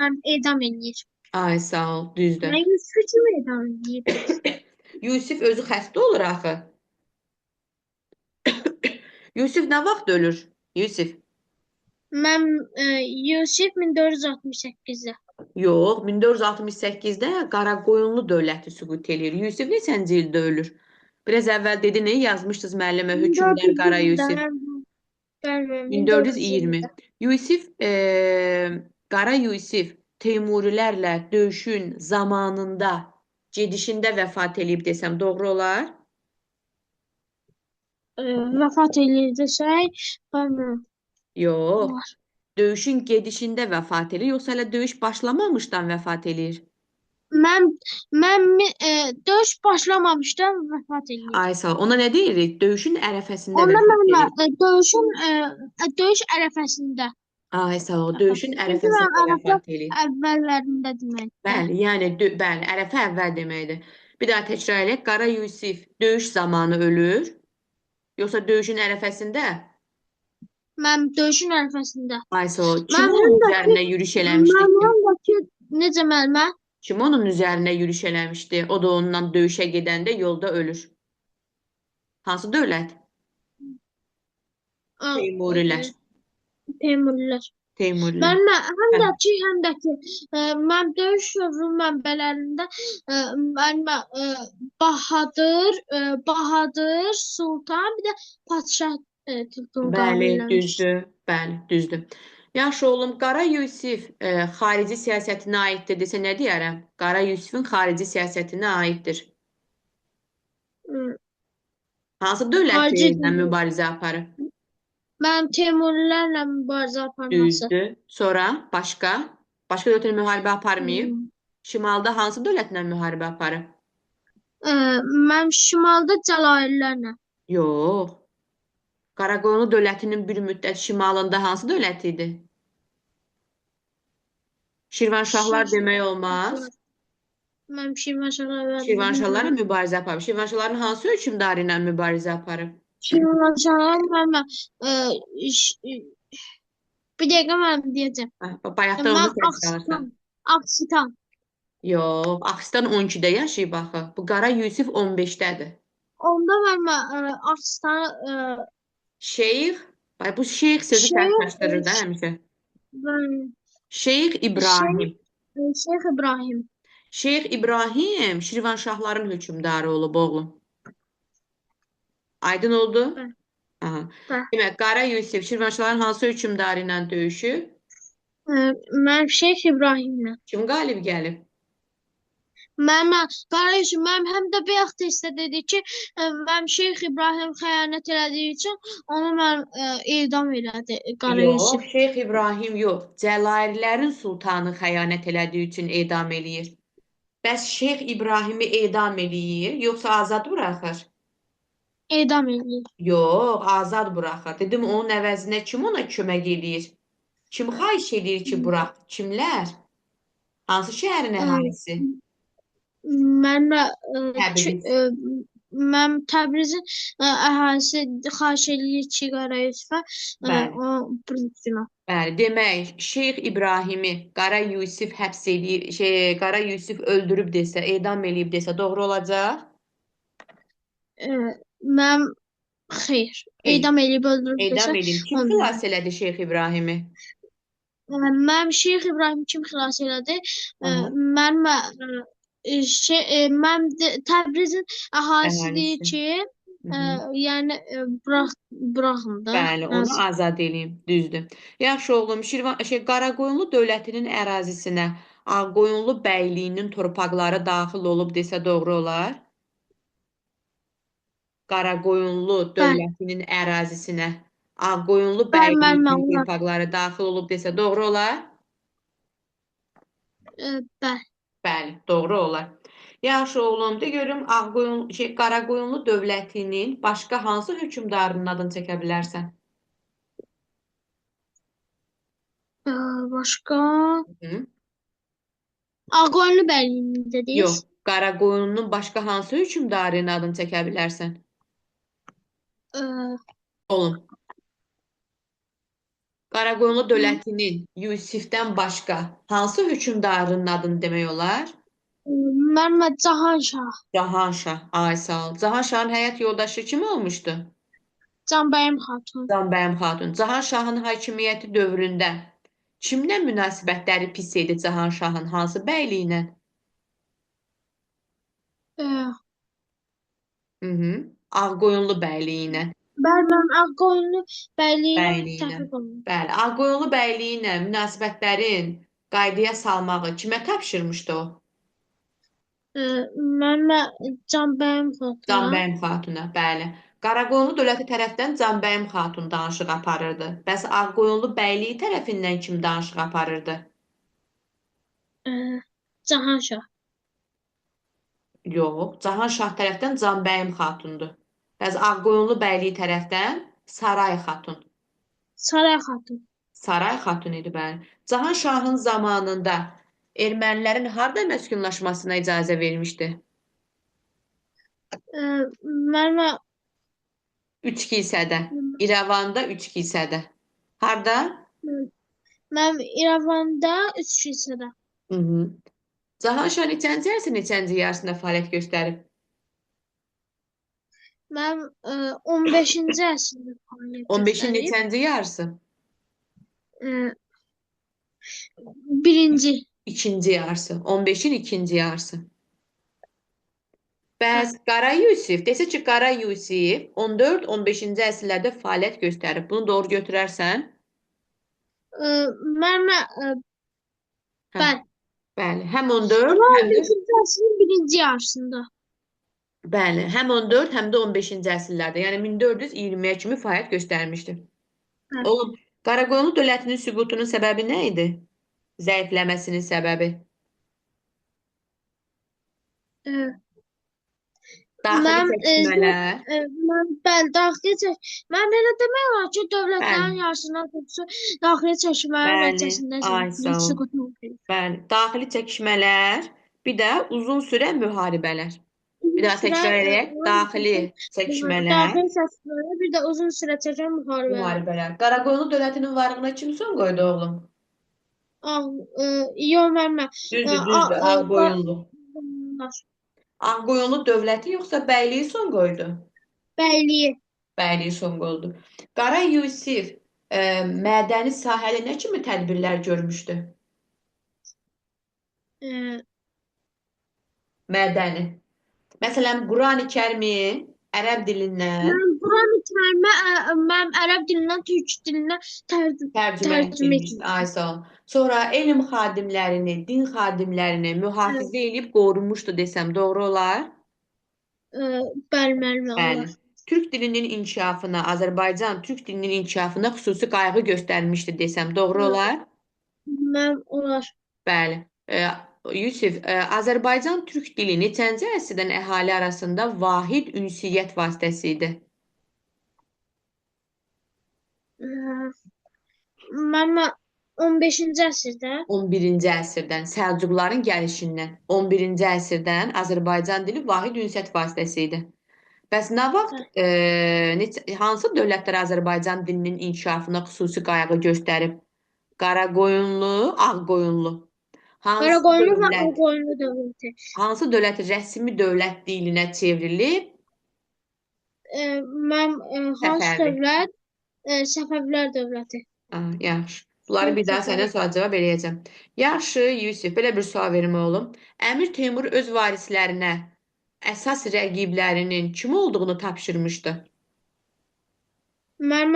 Mən edam eləyir. Ay, sağ ol, düzdür. Mən Yusufu kim edam eləyir bəs? Yusif özü xəstə olur axı. Yusif nə vaxt ölür? Yusif. Mən Yusif 1468-də. Yox, 1468-də Qaraqoyunlu dövləti süqut eləyir. Yusif neçənci ildə ölür? Biraz əvvəl dedi, nə yazmışdınız müəllimə hökmdar Qara 1420-də Yusif? mən bəli, 1420. 1420-də. Yusif, Qara Yusif Teymurilərlə döyüşün zamanında, gedişində vəfat eləyib desəm doğru olar? Vəfat eləyir desək, bəli, Yox. olar. Döyüşün gedişində vəfat eləyir, yoxsa hələ döyüş başlamamışdan vəfat eləyir? Mən mən döyüş başlamamışdan vəfat eləyir. Ay sağ ol. Ona nə deyirik? Döyüşün ərəfəsində Onda vəfat mən eləyir. döyüşün döyüş ərəfəsində Ay sağ ol. vəfat. Döyüşün Çünki mən ərəfəsində ərəfə vəfat eləyir. əvvəllərində deməkdir. Bəli, yəni bəli, ərəfə əvvəl deməkdir. Bir daha təkrar eləyək. Qara Yusif döyüş zamanı ölür, yoxsa döyüşün ərəfəsində? Mən döyüşün ərəfəsində. Ay sağ ol. Kim Mən onun həm də ki üzərinə yürüş eləmişdi mən ki? həm də ki necə müəllimə? Kim onun üzərinə yürüş eləmişdi? O da onunla döyüşə gedəndə yolda ölür. Hansı dövlət? Ə, Teymurilər. Teymurilər. Teymurilər. Mən həm Hə. də ki, həm də ki, mən döyüş dövrü mənbələrində mənim Bahadır, Bahadır, Sultan, bir də padşah titulu qəbul Bəli, eləmiş. düzdür. Bəli, düzdür. Yaxşı oğlum, Qara Yusif xarici siyasətinə aiddir desə nə deyərəm? Qara Yusifin xarici siyasətinə aiddir. Hı, Hansı dövləti Xarici ilə mübarizə aparıb? mən Teymurilərlə mübarizə aparması. Düzdür. Sonra başqa? Başqa dövlətlə müharibə aparmayıb? Hmm. Şimalda hansı dövlətlə müharibə aparıb? E, Mən şimalda Cəlalirlərlə. Yox. Qaraqoyunlu dövlətinin bir müddət şimalında hansı dövlət idi? Şirvanşahlar demək olmaz. Mən Şirvanşahlar Şirvanşahlarla mübarizə aparıb. Şirvanşahların hansı hökmdarı ilə mübarizə aparıb? Şirvanşahlar mən e, bir dəqiqə mən deyəcəm. Hə, bayaqdan onu Mən təkrar alırsan. Ağstan, Ağstan. Yox, Ağstan 12-də yaşayıb axı. Bu Qara Yusif 15-dədir. Onda mən Ağstan Şeyx, bax bu şeyx sözü Şeyx, səhv da həmişə. mən Şeyx İbrahim. Şeyx İbrahim. Şeyx İbrahim Şirvanşahların hökmdarı olub oğlum. Aydın oldu? Bəli. Aha. Bəli. Demək, Qara Yusif Şirvanşahların hansı hökmdarı ilə döyüşüb? Mən Şeyx İbrahimlə. Kim qalib gəlib? Mənim Qara Yusif, mənim həm də bayaq testdə dedi ki, mənim Şeyx İbrahim xəyanət elədiyi üçün onu mən edam elədi Qara Yox, Yusif. Şeyx İbrahim yox. Cəlairlərin sultanı xəyanət elədiyi üçün edam eləyir. Bəs Şeyx İbrahimi edam eləyir, yoxsa azad buraxır? Edam eləyir. Yox, azad buraxır. Dedim, onun əvəzinə kim ona kömək eləyir? Kim xahiş eləyir ki, burax? Kimlər? Hansı şəhərin Ə, əhalisi? Mənim Təbriz. Mən Təbrizin əhalisi xahiş eləyir ki, Qara Yusifə Bəli. o buraxsın. Bəli, demək, Şeyx İbrahimi Qara Yusif həbs eləyir, Qara Yusif öldürüb desə, edam eləyib desə doğru olacaq? Mən xeyr, Xeyr. edam eləyib öldürüb Edam desə eləyib. Kim olmur. xilas elədi Şeyx İbrahimi? Mənim Şeyx İbrahim kim xilas elədi? Aha. Mənim mənim Təbrizin əhalisi deyir Əhalisi. ki, Hı -hı. yəni buraxın da. Bəli, onu Nəsə. azad eləyim. Düzdür. Yaxşı oğlum, Qaraqoyunlu dövlətinin ərazisinə Ağqoyunlu bəyliyinin torpaqları daxil olub desə doğru olar? Qaraqoyunlu Bəli, dövlətinin ərazisinə Ağqoyunlu bəli, mənim bəyliyinin olar. torpaqları daxil olub desə doğru olar? Bəli. Bəli, doğru olar. Yaxşı oğlum, de görüm Qaraqoyunlu dövlətinin başqa hansı hökmdarının adını çəkə bilərsən? Başqa Hı? Ağqoyunlu bəyliyini dediniz. Yox, Qaraqoyunlunun başqa hansı hökmdarının adını çəkə bilərsən? Ə, Oğlum, Qaraqoyunlu dövlətinin Yusifdən başqa hansı hökmdarının adını demək olar? Mənim Cahan Şah, Cahan Şah. Ay sağ ol. Cahan Şahın həyat yoldaşı kim olmuşdu? Canbəyim Xatun. Canbəyim Xatun. Cahan Şahın hakimiyyəti dövründə kimlə münasibətləri pis idi Cahan Şahın? Hansı bəyliklə? Ə, Hı -hı. Ağqoyunlu bəyliyi ilə. Bəli, mənim Ağqoyunlu bəyliyi ilə Bəyliyi ilə. müttəfiq olun. Bəli, Ağqoyunlu bəyliyi ilə münasibətlərin qaydaya salmağı kimə tapşırmışdı o? Mənim Canbəyim Xatuna. Canbəyim Xatuna, bəli. Qaraqoyunlu dövləti tərəfdən Canbəyim Xatun danışıq aparırdı. Bəs Ağqoyunlu bəyliyi tərəfindən kim danışıq aparırdı? Ə, Cahan Şah. Yox, Cahan Şah tərəfdən Canbəyim Xatundur. Bəs Ağqoyunlu bəyliyi tərəfdən Saray Xatun. Saray Xatun. Saray Xatun idi, bəli. Cahan Şahın zamanında ermənilərin harda məskunlaşmasına icazə vermişdi? Mənim Üç kilsədə. İrəvanda üç kilsədə. Harda? Mənim İrəvanda üç kilsədə. Hı -hı. Cahan Şah neçənci əsrin neçənci yarısında fəaliyyət göstərib? Mənim 15-ci əsrdə fəaliyyət 15-in göstərib. neçənci yarısı? Ə, birinci. İkinci yarısı. 15-in ikinci yarısı. Bəs Qara Yusif, desə ki, Qara Yusif 14-15-ci əsrlərdə fəaliyyət göstərib. Bunu doğru götürərsən? Mənim Hə. bəli. Bəli, həm 14, Amma həm də 15-ci əsrin birinci yarısında. Bəli, həm 14, həm də 15-ci əsrlərdə, yəni 1420-yə kimi fəaliyyət göstərmişdi. Bəli. Oğlum, Qaraqoyunlu dövlətinin süqutunun səbəbi nə idi? Zəifləməsinin səbəbi? Ə, Daxili Mən, çəkişmələr. Mən bəli, daxili çək. Mən elə demək olar ki, dövlətlərin Bəli. yarısından çoxu daxili çəkişmələrin Bəli, nəticəsində ay sağ ol. süqut oldu. Bəli, daxili çəkişmələr, bir də uzun sürən müharibələr. Bir daha Uzun sürə, təkrar eləyək. Daxili çəkişmələr, daxili çəkişmələr, bir də uzun sürə çəkən müharibələr. Müharibələr. Qaraqoyunlu dövlətinin varlığına kim son qoydu oğlum? Ağ, yox mənim. Düzdür, düzdür. Ağqoyunlu. Ağqoyunlu dövləti yoxsa bəyliyi son qoydu? Bəyliyi. Bəyliyi son qoydu. Qara Yusif mədəni sahədə nə kimi tədbirlər görmüşdü? E, Mədəni. Məsələn, Qurani-Kərimi ərəb dilindən Mən Quran-ı Kərimə mən ərəb dilindən türk dilinə tərcümə tərcümə tərcümə etdirmişdi. Ay sağ ol. Sonra elm xadimlərini, din xadimlərini mühafizə eləyib qorumuşdu desəm doğru olar? Bəli, müəllim, Bəli. olar. Türk dilinin inkişafına, Azərbaycan türk dilinin inkişafına xüsusi qayğı göstərmişdi desəm doğru olar? Mən olar. Bəli. Yusif, Azərbaycan türk dili neçənci əsrdən əhali arasında vahid ünsiyyət vasitəsi idi? E, Mənim 15-ci əsrdə. 11-ci əsrdən, Səlcuqların gəlişindən 11-ci əsrdən Azərbaycan dili vahid ünsiyyət vasitəsi idi. Bəs nə vaxt Hə, hansı dövlətlər Azərbaycan dilinin inkişafına xüsusi qayğı göstərib? Qaraqoyunlu, Ağqoyunlu. Hansı Qaraqoyunlu və dövlət, Ağqoyunlu dövləti. hansı dövlət rəsmi dövlət dilinə çevrilib? E, Mən hansı Səfəvi. dövlət? Səfəvilər dövləti. Ah, yaxşı. Bunları Şeyx bir daha Səfəvi. səndən sual cavab eləyəcəm. Yaxşı, Yusif, belə bir sual verim oğlum. Əmir Teymur öz varislərinə əsas rəqiblərinin kim olduğunu tapşırmışdı. Mənim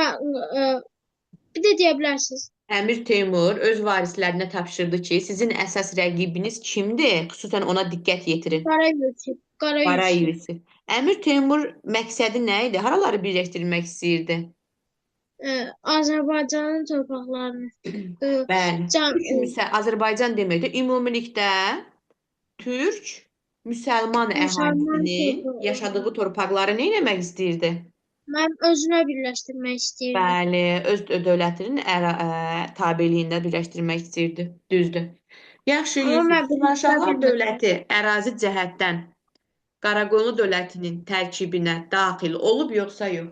bir də deyə bilərsiniz. Əmir Teymur öz varislərinə tapşırdı ki, sizin əsas rəqibiniz kimdir? Xüsusən ona diqqət yetirin. Qara Yusif, Qara Qara Yusif. Yusif. Əmir Teymur məqsədi nə idi? Haraları birləşdirmək istəyirdi? E, Azərbaycanın torpaqlarını. E, Bəli. can, Türk müsə Azərbaycan deməkdir. Ümumilikdə Türk müsəlman müsəlman əhalisinin torpaqlarını. yaşadığı torpaqları nə etmək istəyirdi? Mən özünə birləşdirmək istəyirdi. Bəli, öz dövlətinin tabeliyində birləşdirmək istəyirdi. Düzdür. Yaxşı, Amma Yusuf, mən birləşdirə Şirvanşahlar bilmədim. dövləti ərazi cəhətdən Qaraqoyunlu dövlətinin tərkibinə daxil olub yoxsa yox?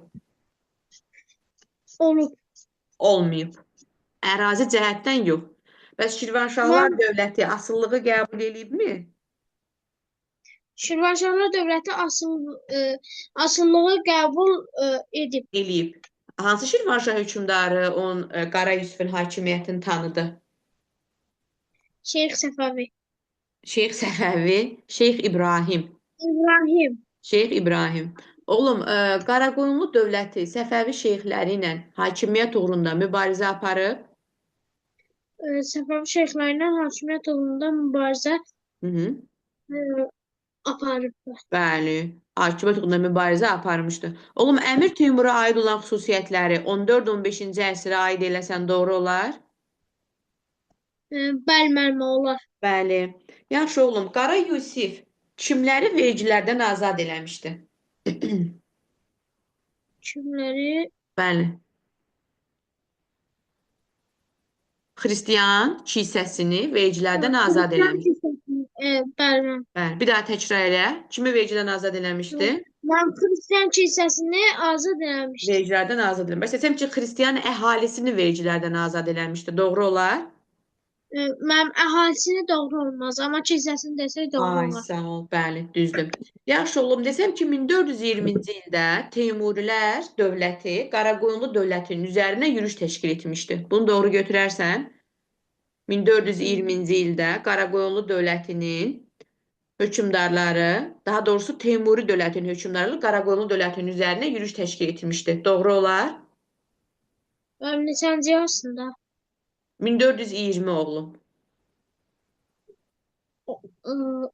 Olub. Olmayıb. Ərazi cəhətdən yox. Bəs Şirvanşahlar Mən dövləti asılılığı qəbul eləyibmi? Şirvanşahlar dövləti asıllığı qəbul edib. Eləyib. Hansı Şirvanşah hökmdarı onun Qara Yusifin hakimiyyətini tanıdı? Şeyx Səfəvi. Şeyx Səfəvi, Şeyx İbrahim. İbrahim. Şeyx İbrahim. Oğlum, Qaraqoyunlu dövləti Səfəvi şeyxləri ilə hakimiyyət uğrunda mübarizə aparıb. Səfəvi şeyxləri ilə hakimiyyət uğrunda mübarizə Hı -hı. e, aparıblar. Bəli, hakimiyyət uğrunda mübarizə aparmışdı. Oğlum, Əmir Teymura aid olan xüsusiyyətləri 14-15-ci əsrə aid eləsən doğru olar? Bəli, müəllim, olar. Bəli. Yaxşı oğlum, Qara Yusif kimləri vergilərdən azad eləmişdi? Kimləri? Bəli. Xristian kilsəsini vergilərdən azad Xristian eləmişdi. kilsəsini. Bəli, müəllim. Bəli, bir daha təkrar elə. Kimi vergidən azad eləmişdi? Mən Xristian kilsəsini azad eləmişdim. Vergilərdən azad eləmişdi. Desəm ki, xristian əhalisini vergilərdən azad eləmişdi. Doğru olar? Mənim əhalisini doğru olmaz, amma kilsəsini desək doğru Ay, olar. sağ ol. Bəli, düzdür. Yaxşı oğlum, desəm ki, 1420-ci ildə Teymurilər dövləti Qaraqoyunlu dövlətinin üzərinə yürüş təşkil etmişdi. Bunu doğru götürərsən? 1420-ci ildə Qaraqoyunlu dövlətinin hökmdarları, daha doğrusu Teymuri dövlətinin hökmdarları Qaraqoyunlu dövlətinin üzərinə yürüş təşkil etmişdi. Doğru olar? Mənim neçənci aslında 1420 oğlum.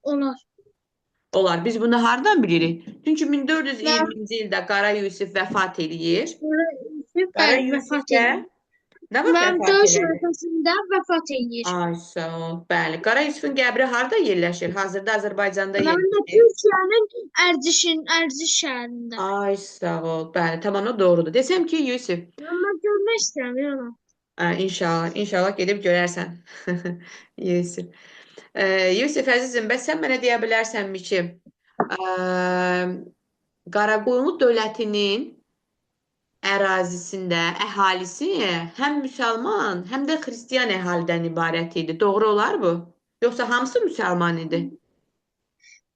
Olar. Olar. Biz bunu hardan bilirik? Çünki Mən 1420-ci ildə Qara Yusif vəfat eləyir. Qara bəli, Yusif vəfat də eləyir. nə vaxt Mənim vəfat döyüş elədi? ərəfəsində vəfat eləyir. Ay, sağ ol. Bəli. Qara Yusifin qəbri harda yerləşir? Hazırda Azərbaycanda Mənim də yerləşir. Türkiyənin Ərciş şəhərində. Ay, sağ ol. Bəli, tamamilə doğrudur. Desəm ki, Yusif, Mən görmək istəyirəm, yana. İnşallah, inşallah gedib görərsən. Yusif. Yusif əzizim, bəs sən mənə deyə bilərsənmi ki, ə, Qaraqoyunlu dövlətinin ərazisində əhalisi həm müsəlman, həm də xristian əhalidən ibarət idi. Doğru olar bu? Yoxsa hamısı müsəlman idi?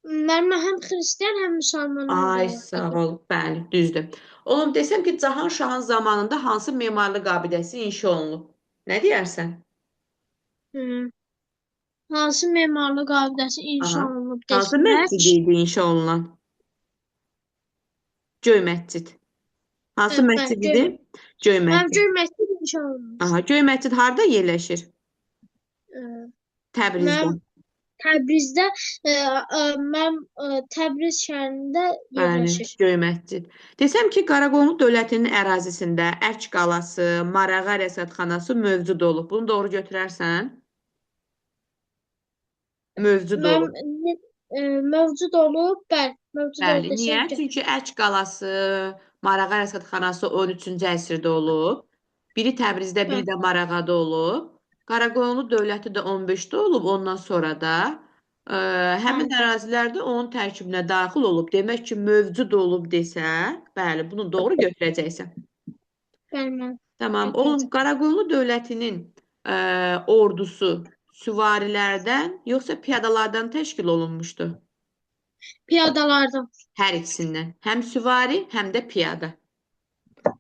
Mənim həm xristian, həm müsəlmanlar da Ay, var sağ idi. ol. Bəli, düzdür. Oğlum, desəm ki, Cahan Şahın zamanında hansı memarlıq abidəsi inşa olunub? Nə deyərsən? Hı. Hansı memarlıq abidəsi inşa Aha. olunub Hansı desək? məscid idi inşa olunan? Göy məscid. Hansı Bəli, məscid Göy, idi? Göy mənim məscid. Göy məscid inşa olunmuşdu. Aha, Göy məscid harda yerləşir? Təbrizdə. Mənim Təbrizdə, mənim Təbriz şəhərində Bəli, yerləşir. Göy məscid. Desəm ki, Qaraqoyunlu dövlətinin ərazisində Ərk qalası, Marağa rəsədxanası mövcud olub. Bunu doğru götürərsən? Mövcud Mənim olub. mövcud olub, bəli, mövcud olub Bəli, niyə? desəm Çünki Ərk qalası, Marağa rəsədxanası 13-cü əsrdə olub. Biri Təbrizdə, biri bəli, də Marağada olub. Qaraqoyunlu dövləti də 15-də olub, ondan sonra da ə, həmin bəli, ərazilər də onun tərkibinə daxil olub. Demək ki, mövcud olub desə, bəli, bunu doğru götürəcəksən. bəli, mən Tamam. Oğlum, götürəcəm. Qaraqoyunlu dövlətinin ə, ordusu süvarilərdən yoxsa piyadalardan təşkil olunmuşdu? Piyadalardan. Hər ikisindən. Həm süvari, həm də piyada.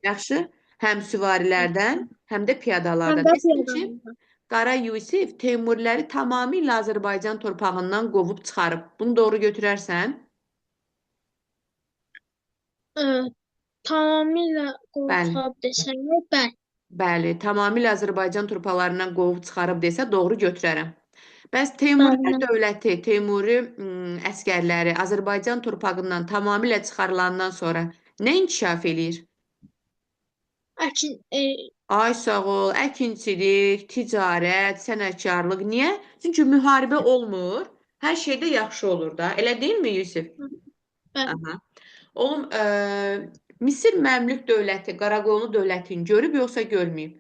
Yaxşı? Həm süvarilərdən, həm də Həm piyadalardan. də Desin ki, piyadalardan. Qara Yusif Teymuriləri tamamilə Azərbaycan torpağından qovub çıxarıb. Bunu doğru götürərsən? E, tamamilə Bəli. qovuşab desəm, bəli. Bəli, tamamilə Azərbaycan torpaqlarından qovub çıxarıb desə doğru götürərəm. Bəs Teymurilər Bəli, dövləti, Teymuri əsgərləri Azərbaycan torpağından tamamilə çıxarılandan sonra nə inkişaf eləyir? əkin, Ay sağ ol, əkinçilik, ticarət, sənətkarlıq. Niyə? Çünki müharibə olmur. Hər şeydə yaxşı olur da. Elə deyilmi, Yusif? bəli. Aha. Oğlum, Misir Məmlük dövləti, Qaraqoyunlu dövlətini görüb yoxsa görməyib?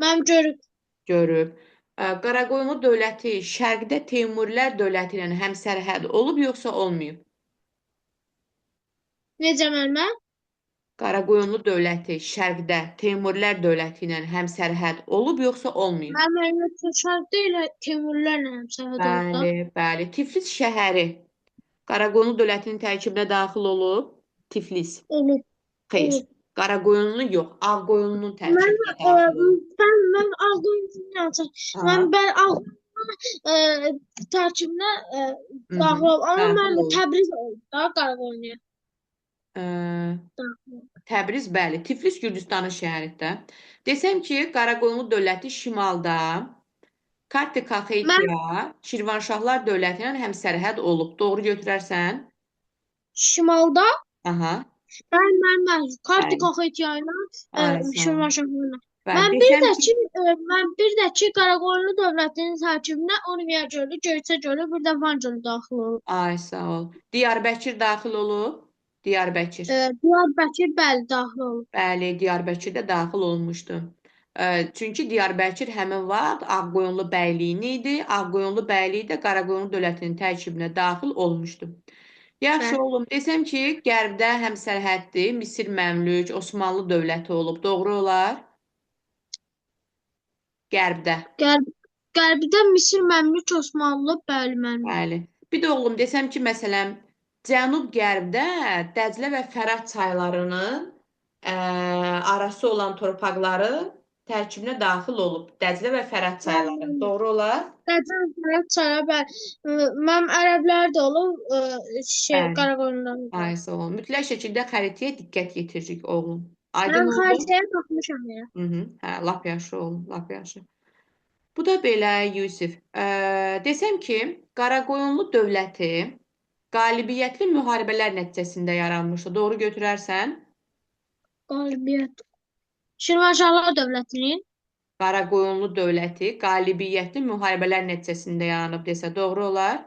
Mənim görüb Görüb. Qaraqoyunlu dövləti şərqdə Teymurilər dövləti ilə həmsərhəd olub yoxsa olmayıb? necə mənə? Qaraqoyunlu dövləti şərqdə Teymurilər dövləti ilə həmsərhəd olub yoxsa olmayıb? Mənim əlimə şərq deyil, Teymurlarla həmsərhəd olub da. Bəli, bəli. Tiflis şəhəri Qaraqoyunlu dövlətinin tərkibinə daxil olub? Tiflis. Olub, Xeyr. olub. Qaraqoyunlu yox, Ağqoyunlunun Mən, tərkibinə daxil olub. mən Ağqoyunlu Aha. mən mən Ağqoyunlu tərkibinə Hı -hı. daxil olub. Amma Daxil mən olub. Təbriz olub da Qaraqoyunluya Ee, daxil olub. Təbriz, bəli. Tiflis Gürcüstanın şəhəridir də. Desəm ki, Qaraqoyunlu dövləti şimalda Kartli Mən Kaxetiya, Şirvanşahlar dövləti ilə həmsərhəd olub. Doğru götürərsən? şimalda Aha. mən Karti Bəli. Kaxetiya ilə Ay, sağ ol. Şirvanşahlarla. Bəli. Mən bir Desəm də ki, ki, mən bir də ki Qaraqoyunlu dövlətinin tərkibinə Urmiya gölü, Göyçə gölü, bir də Van gölü daxil olub. ay sağ ol. Diyarbəkir daxil olub. Diyarbəkir. Diyarbəkir bəli daxil olub. Bəli, Diyarbəkir də daxil olmuşdu. Çünki Diyarbəkir həmin vaxt Ağqoyunlu bəyliyinin idi. Ağqoyunlu bəyliyi də Qaraqoyunlu dövlətinin tərkibinə daxil olmuşdu. Yaxşı Bəli. oğlum, desəm ki, Qərbdə həmsərhəddir, Misir Məmlük, Osmanlı dövləti olub. Doğru olar? Qərbdə. Qərb, Qərbdə Misir Məmlük Osmanlı, bəli mənim. Bəli. Bir də oğlum desəm ki, məsələn, cənub-qərbdə Dəclə və Fərat çaylarının arası olan torpaqları tərkibinə daxil olub. Dəclə və Fərat çayları. Bəli. Doğru olar? Dəcəl Fərat çayı, bəli. Mənim ərəblər də olub, şey Bəli. Qaraqoyunlular da. Ay sağ ol. Mütləq şəkildə xəritəyə diqqət yetiririk oğlum. Aydın Mən oldu? xəritəyə baxmışam ya. Hı -hı. Hə, lap yaxşı oğlum, lap yaxşı. Bu da belə Yusif. Desəm ki, Qaraqoyunlu dövləti qalibiyyətli müharibələr nəticəsində yaranmışdı. Doğru götürərsən? Qalibiyyət. Şirvanşahlar dövlətinin Qaraqoyunlu dövləti qalibiyyətli müharibələr nəticəsində yaranıb desə doğru olar?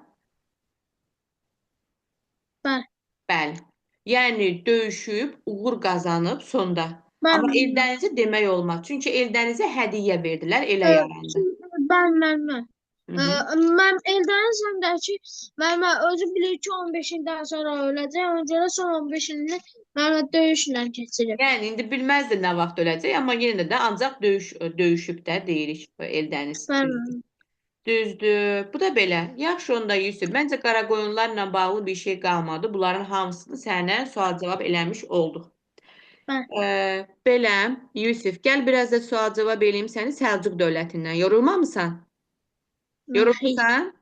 Bəli. Bəli. Yəni döyüşüb, uğur qazanıb sonda. Amma Bəli. Eldənizi demək olmaz. Çünki Eldənizə hədiyyə verdilər, elə yarandı. Bəli, mən, mən. Hı -hı. Mən Eldəniz həm də ki, mən özü bilir ki, 15 ildən sonra öləcək. Ona görə son 15 ilini mən döyüşlə keçirib. Yəni indi bilməzdi nə vaxt öləcək, amma yenə də ancaq döyüşüb də deyirik Eldəniz. Bəli. Düzdür. Bu da belə. Yaxşı onda Yusif. Məncə qaraqoyunlarla bağlı bir şey qalmadı. Bunların hamısını sənə sual-cavab eləmiş olduq. Bəli. Belə, Yusif, gəl biraz da sual-cavab eləyim səni Səlcuq dövlətindən. Yorulmamısan? Xeyr, Yorulmusan?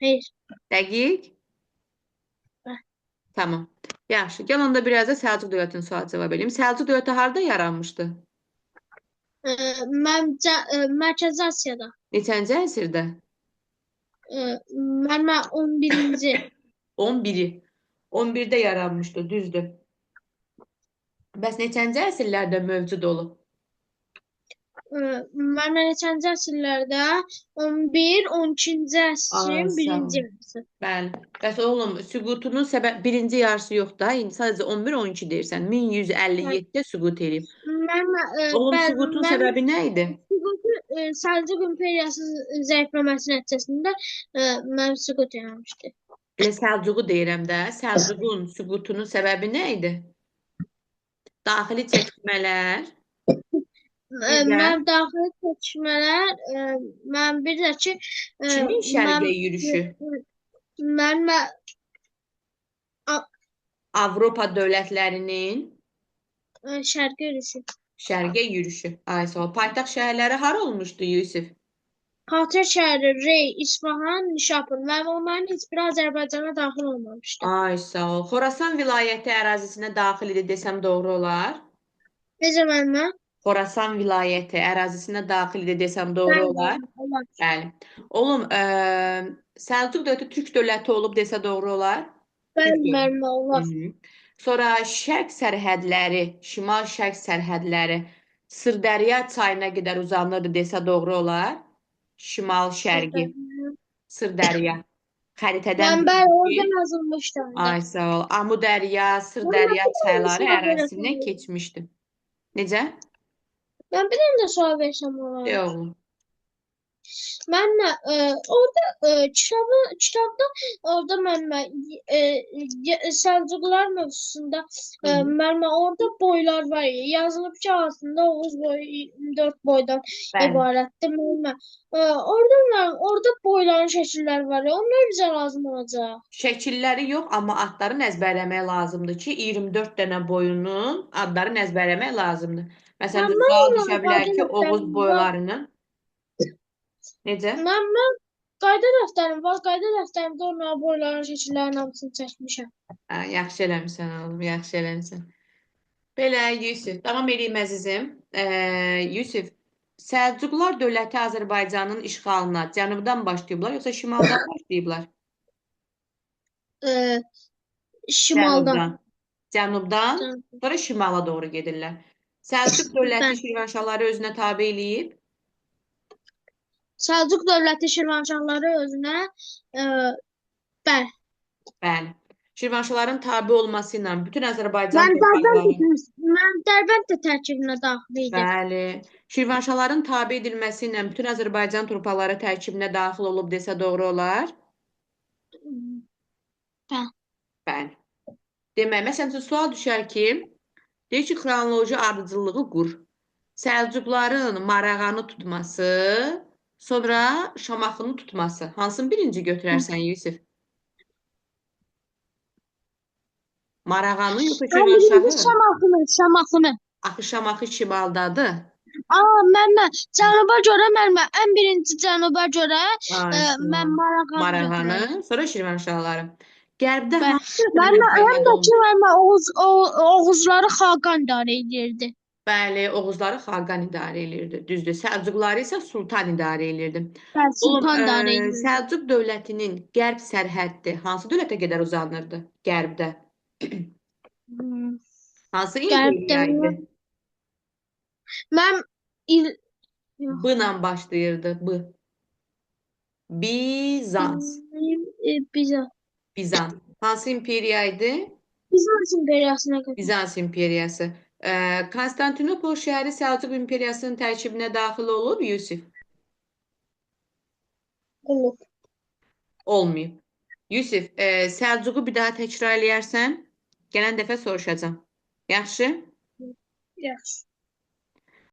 xeyr. Dəqiq? Bəli. Tamam. Yaxşı. Gəl onda biraz da Səlcuq dövlətinin sual-cavab eləyim. Səlcuq dövləti harda yaranmışdı? Mən Mərkəzi Asiyada. Neçənci əsrdə? Mən 11-ci. 11-i. 11-də yaranmışdı, düzdür. Bəs neçənci əsrlərdə mövcud olub? Mən neçənci əsrlərdə 11, 12-ci Ay, əsrin sağ ol. birinci yarısı. Bəli. Bəs oğlum, süqutunun səbəb birinci yarısı yox da, indi sadəcə 11-12 deyirsən. Bəli. 1157-də süqut eləyib. Mən Oğlum, bəli, süqutun mən səbəbi nə idi? süqutu Səlcuq imperiyası zəifləməsi nəticəsində mən süqut eləmişdi. Elə Səlcuqu deyirəm də. Səlcuqun süqutunun səbəbi nə idi? Daxili çəkişmələr, bir də Mən daxili çəkişmələr, mən bir də ki, kimin mən şərqə yürüşü? mən Avropa dövlətlərinin şərqi yürüşü. şərqə yürüşü. Ay sağ ol. Paytaxt şəhərləri hara olmuşdu Yusif? Xatır şəhəri, Rey, İsfahan, Nişapur. Mən onların heç biri Azərbaycana daxil olmamışdı. Ay sağ ol. Xorasan vilayəti ərazisinə daxil idi desəm doğru olar? Necə mənimə? Xorasan vilayəti ərazisinə daxil idi desəm doğru Bəli, olar? olar. Bəli. Oğlum, Səlcuq dövləti Türk dövləti olub desə doğru olar? Türk Bəli, dövləti. mənimə olar. Hı -hı. Sonra şərq sərhədləri, şimal-şərq sərhədləri Sırdərya çayına qədər uzanırdı desə doğru olar? Şimal-şərqi Sırdərya. Xəritədən Mən bəli, bilirik orada ki, yazılmışdı onda. ay sağ ol. Amudərya, Mən Sırdərya bir dənə çayları sual ərazisindən verəsəm. keçmişdi. Necə? Mən bir dənə də sual versəm olar. De oğlum. Mən orada kitabda orada mən e, Səlcuqlar mövzusunda Hı -hı. mən orada boylar var. Yazılıb ki, aslında Oğuz boyu 24 boydan Bəli. ibarətdir. Mən orada mən orada boyların şəkilləri var. Onlar bizə lazım olacaq. Şəkilləri yox, amma adlarını əzbərləmək lazımdır ki, 24 dənə boyunun adlarını əzbərləmək lazımdır. Məsələn, Mən sual onları düşə bilər qayda ki, Oğuz dəftərim var. boylarının necə? Mən qayda dəftərim var. Qayda dəftərimdə onların boyların şəkillərinin hamısını çəkmişəm. Hə, yaxşı eləmisən oğlum, yaxşı eləmisən. Belə Yusif, davam eləyim əzizim. Yusif, Səlcuqlar dövləti Azərbaycanın işğalına cənubdan başlayıblar yoxsa şimaldan başlayıblar? E, şimaldan. Cənubdan. Cənubdan, sonra şimala doğru gedirlər. Səlcuq dövləti Bəli. Şirvanşahları özünə tabe eləyib. Səlcuq dövləti Şirvanşahları özünə bəli. Bəli. Şirvanşahların tabe olması ilə bütün Azərbaycan Mən Dərbənd torpaqları. də, mən Dərbənd də tərkibinə daxil idi. Bəli. Şirvanşahların tabe edilməsi ilə bütün Azərbaycan torpaqları tərkibinə daxil olub desə doğru olar? Bəli. Bəli. Demək, məsələn, sual düşər ki, deyir ki, xronoloji ardıcıllığı qur. Səlcuqların Marağanı tutması, sonra Şamaxını tutması. Hansını birinci götürərsən, Yusif? Marağanı yoxsa Mən birinci Şirvanşahı? Şamaxını, Şamaxını. Axı Şamaxı şimaldadır. Aa, mən cənuba görə mən ən birinci cənuba görə Ay, mən Marağanı Marağanı, götürərəm. sonra Şirvanşahları. Qərbdə Bəli. hansı dövlətin Mən həm sərhədi də ki, olmuş? mən Oğuzları Xaqan idarə edirdi. Bəli, Oğuzları Xaqan idarə elirdi. Düzdür. Səlcuqları isə Sultan idarə elirdi. Bəli, Oğlum, Sultan idarə edirdi. Səlcuq dövlətinin qərb sərhəddi hansı dövlətə qədər uzanırdı? Qərbdə. Hmm. Hansı Qərbdə imperiya idi? mən il yox. B ilə başlayırdı. B. Bizans. Bizans. Bizans. Hansı imperiya idi? Bizans imperiyasına qədər. Bizans imperiyası. Konstantinopol şəhəri Səlcuq imperiyasının tərkibinə daxil olub, Yusif? Olub. Olmayıb. Yusif, Səlcuqu bir daha təkrar eləyərsən, gələn dəfə soruşacağam. Yaxşı? Yaxşı.